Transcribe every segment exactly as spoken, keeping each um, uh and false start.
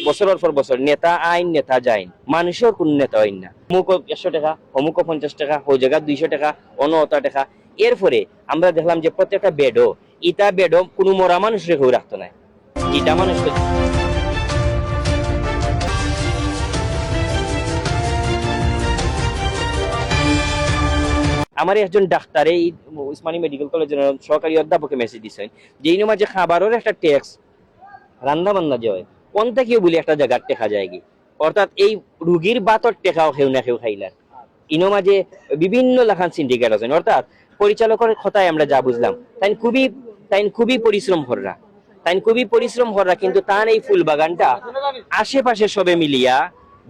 বছরর পর বছর নেতা আইন, নেতা যাইন, মানুষর কুনু নেতা অইন না। অমুকো একশো টেকা, অমুকো পঞ্চাশ টেকা, অউ জাগাত দুইশো টেকা, অনো অতা টেকা। এরপরে আমরা দেখলাম যে প্রত্যেকটা বেডও, ইতা বেডও কুনু মরা মানুষরে কেউ রাখতো নায়, জিতা মানুষ তো। আমারে একজন ডাক্তারে এই উসমানী মেডিকেল কলেজর সহকারী অধ্যাপকে মেসেজ দিছইন যে ইনো মাঝে খাবারর একটা ট্যাক্স, রান্দা বান্দা যে অয়, অন থাকিও বুলি একটা জাগার টেকা যায়গি। অর্থাৎ এই রুগীর ভাতর টেকাও কেউ না কেউ খাইলার। ইনো মাঝে বিভিন্ন লাখান সিন্ডিকেট আছইন। অর্থাৎ পরিচালকর কথায় আমরা যা বুঝলাম, তাইন খুবই, তাইন খুবই পরিশ্রম কররা, তাইন খুবই পরিশ্রম কররা, কিন্তু তান এই ফুল বাগানটা আশেপাশে সবে মিলিয়া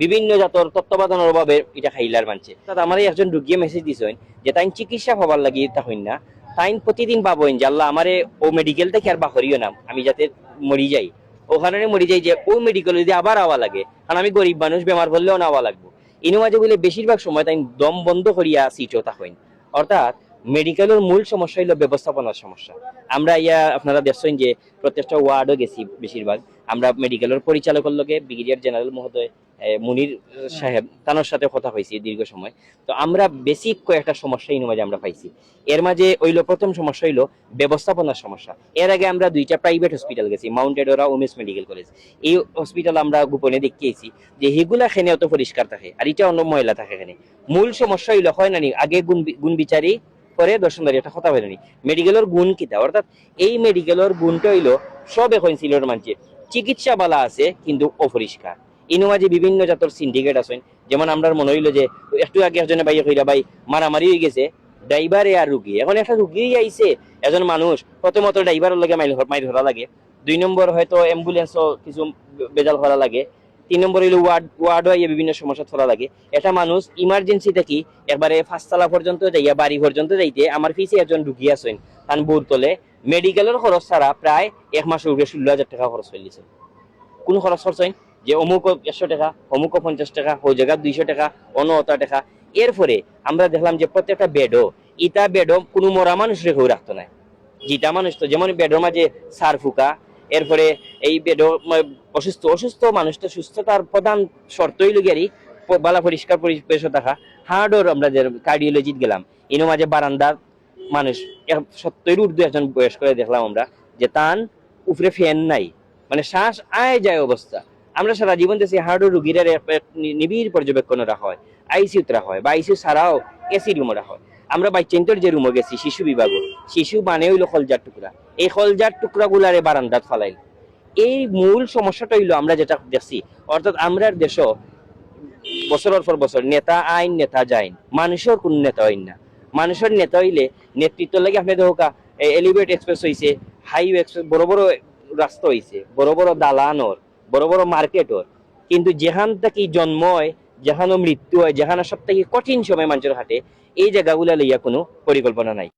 বিভিন্ন জাতর তত্ত্বাবধানর অভাবে ইটা খাইলার মানষে। অর্থাৎ আমারে একজন রুগীয়ে মেসেজ দিছইন যে তাইন চিকিৎসা পাবার লাগি ইতা অইন না, তাইন প্রতিদিন ভাবইন যে আল্লাহ আমারে অউ মেডিকেল থাকি আর বার করিও না, আমি যাতে মরি যাই, অউ কারণে মরি যাই যে অউ মেডিকেল যদি আবার আওয়া লাগে, কারণ আমি গরিব মানুষ, বেমার পড়লেও না আওয়া লাগবো। ইনো মাঝে বুলে বেশিরভাগ সময় তাইন দম বন্ধ করিয়া সিটো থাকইন। অর্থাৎ মেডিকেলর মূল সমস্যা অইলো ব্যবস্থাপনার সমস্যা। আমরা ইয়া আপনারা দেখছইন যে প্রত্যেকটা ওয়ার্ডও গেছি বেশিরভাগ। আমরা মেডিকেলর পরিচালকর লগে ব্রিগেডিয়ার জেনারেল মহোদয়, এ, মুনির সাহেব, তানোর সাথে কথা কইছি দীর্ঘ সময়। তো আমরা বেসিক কয়েকটা সমস্যা ইনো মাঝে আমরা পাইছি। এর মাঝে অইলো প্রথম সমস্যা অইলো ব্যবস্থাপনার সমস্যা। এর আগে আমরা দুইটা প্রাইভেট হসপিটাল গেছি, মাউন্ট এডোরা, উমেশ মেডিকেল কলেজ। এই হসপিটাল আমরা গোপনে দেখিয়া আইছি যে হিগুলা কেনে অত পরিষ্কার থাকে আর ইটা অন্য ময়লা থাকে কেনে। মূল সমস্যা অইলো, কয় নানি, আগে গুণ বি-, গুণ বিচারি, পরে দর্শনদারি, একটা কথা অইলো নি। মেডিকেলর গুণ কিতা? অর্থাৎ এই মেডিকেলর গুণটা অইলো সবে কইন সিলেটর মানষে চিকিৎসা বালা আছে কিন্তু অপরিষ্কার। ইনো মাঝে বিভিন্ন জাতর সিন্ডিকেট আছইন। যেমন আমরার মনো অইলো যে একটু আগে একজনে ভাইয়ে কইরা ভাই মারামারি অইগেছে, ড্রাইভারে আর রুগী। এখন একটা রুগী আইছে, একজন মানুষ, প্রথমত ড্রাইভারর লগে মাইল, মাইল ধরা লাগে, দুই নম্বর হয়তো অ্যাম্বুলেন্সও কিছু ভেজাল করা লাগে, তিন নম্বর অইলো ওয়ার্ড, ওয়ার্ডও আইয়া বিভিন্ন সমস্যা ধরা লাগে। একটা মানুষ ইমার্জেন্সি থাকি একবারে পাঁচতলা পর্যন্ত যাইয়া, বাড়ি পর্যন্ত যাইতে আমার পিছে একজন রুগী আছইন, তান বউর তলে মেডিকেলর খরচ ছাড়া প্রায় এক মাসর উপরে ষোলো হাজার টেকা খরচ অইলিছে। কুন খরচ করছইন? যে অমুকো একশো টেকা, অমুকো পঞ্চাশ টেকা, অউ জাগাত দুইশো টেকা, অনো অতা টেকা। এরপরে আমরা দেখলাম যে প্রত্যেকটা বেডও, ইতা বেডও কুনু মরা মানুষরে কেউ রাখতো নায়, জিতা মানুষ তো। যেমন বেডর মাঝে সার ফুকা, এরপরে এই বেডর মা-, অসুস্থ, অসুস্থ মানুষ তো সুস্থতার প্রধান শর্ত অইলো গিয়া রে প-, বালা পরিষ্কার পরিবেশও থাকা। হার্টর আমরা যে কার্ডিওলজিত গেলাম, ইনো মাঝে বারান্দার মানুষ, এক সত্তইর ঊর্ধ্বে একজন বয়স্করে দেখলাম আমরা যে তান উপরে ফ্যান নাই, মানে শ্বাস আয় যায় অবস্থা। আমরা সারা জীবন দেশে হার্টর রুগীরারে এক, এক নি-, নিবিড় পর্যবেক্ষণে রাখা হয়, আইসিইউত রাখা হয়, বা আইসিইউ ছাড়াও এসি রুমও রাখা হয়। আমরা বাচ্চাইন্তর যে রুমও গেছি, শিশু বিভাগও, শিশু মানে অইলো কলজার টুকরা, এই কলজার টুকরাগুলারে বারান্দাত ফালাইল। এই মূল সমস্যাটা অইলো আমরা যেটা দেখছি, অর্থাৎ আমরার দেশও বছরর পর বছর নেতা আইন, নেতা যাইন, মানুষর কুনু নেতা অইন না। মানুষর নেতা অইলে নেতৃত্ব লাগে। আপনে দেখউক্কা, এ, এলিভেটেড এক্সপ্রেস অইছে, হাইওয়ে এক্সপ্রেস, বড় বড় রাস্তা অইছে, বড় বড় দালান অর, বড় বড় মার্কেট অর, কিন্তু যেখান থাকি জন্ম অয়, যেখানো মৃত্যু অয়, যেখানো সব থাকি কঠিন সময় মানষর কাটে, এই জাগাগুলা লইয়া কুনু পরিকল্পনা নাই।